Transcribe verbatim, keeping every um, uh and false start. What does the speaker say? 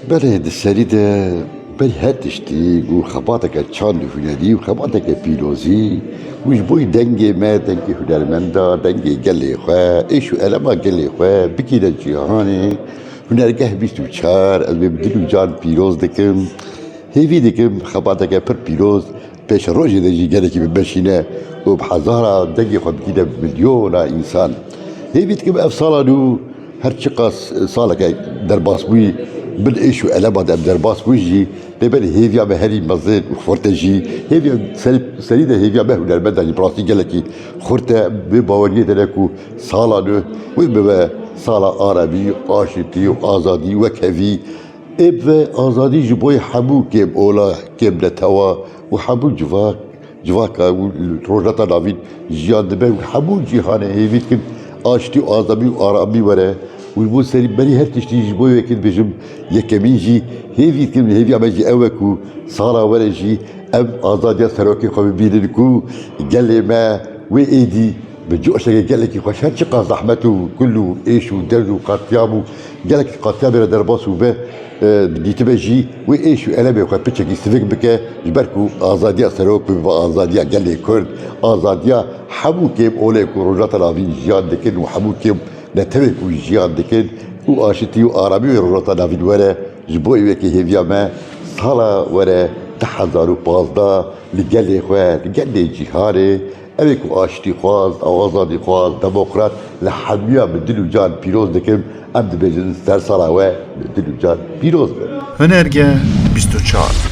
Belê, di serî de berî her tiştî ku xebateke çand û hunerî û xebateke pîrozî û ji bo dengê me, dengê hunermenda, dengê gelê xwe, êş û elema gelê xwe bikîne cîhanê, Hunergeh bîst û çar, ez wê bi dil û can pîroz dikim. Hêvî dikim xebateke pir pîroz pêş rojê de jî gelekî bimeşîne û bi hezara dengê xwe bikîne milyona însan. Hêvî dikim ev sala nû her çiqas saleke derbasbûyî bin êş û elema de em derbas bûn jî, lê belê hêviya me herî mezin û xurt e jî. Hêviya serî, serî de hêviya me hunermenda jî bi rastî gelekî xurt e. Wê baweriyê de ne ku sala nû wê bibe sala aramî, aşitî û azadî, wekhevî. Ê bibe azadî ji bo hemû kêm ola, kêm netewa û hemû civak, civaka û li Rojhilata Navîn jiyan dibe û hemû cîhanê hêvî dikin aştî û azadî û aramî were. Û ji bo serî berî her tiştî ji bo yekê dibêjim, yekemîn jî hêvî dikin, hêviya me jî ew e ku sala were jî em azadiya serokê xwe bibînin ku gelê me wê êdî bi coşeke gelekî xweş, her çiqas zehmet û kul û êş û derd û qetlîam û gelekî qetlîamê re derbas û be, e, dîtibe jî, wê êş û elemê xwe piçekî sivik bike, ji ber ku azadiya serok bibe azadiya gelê Kurd, azadiya hemû kêm olê ku Rojhilata Navîn jiyan dikin û hemû kêm netewê ku jiyan dikin û aşitî û aramî wê Rojhilata Navîn were, ji bo wê yekê hêviya me sala were du hezar û pazdeh li gelê xwe, li gelê cîhanê, Ew ê ku aştî xwaz, azadî xwaz, demokrat li hemiya bi dil û can pîroz dikim, em dibêjin ser sala we bi dil û can pîroz be. Hunergeh bîst û çar.